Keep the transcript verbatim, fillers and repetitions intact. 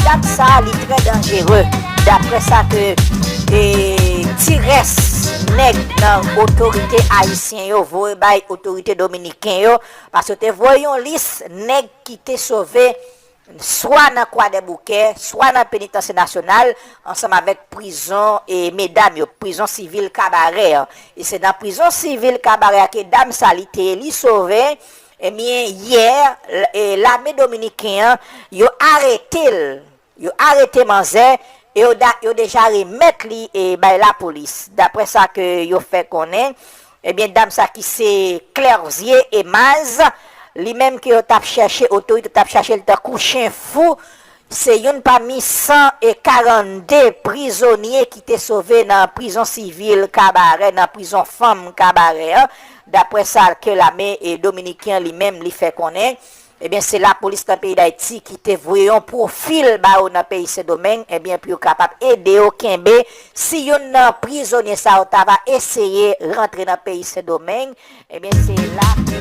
Dam sa li trè danjere, daprè sa ke e, ti rès nèg nan otorite ayisyen yo voye bay otorite dominiken yo, paske yo te voye yon lis nèg ki te sove swa nan Kwadèboukè, swa nan Penitansye Nasyonal, ansanm avèk prizon e medam yo, prizon sivil Kabarè an. E se nan prizon sivil Kabarè a ke dam sa li te ye, li sove. Ebyen, yè, l- e, lame dominiken an, yo arete l. Yo arete manzè e yo, da- yo deja remèt li e bay lapolis. Daprè sa ke yo fè konnen, ebyen, dam sa ki se Clerzier Emaz, li menm ke yo t ap chèche, otorite t ap chèche l tankou chen fou, se youn pami san e karannde prizonye ki te sove nan prizon sivil Kabarè, nan prizon fanm Kabarè an, daprè sa ke lame e dominiken li menm li fè konnen. Ebyen, se lapolis nan peyi Dayiti ki te voye yon pwofil ba yo nan peyi Sendomeng, ebyen, pou yo kapab ede yo kenbe. Si youn nan prizonye sa yo ta va eseye rantre nan peyi Sendomeng, ebyen, se la ke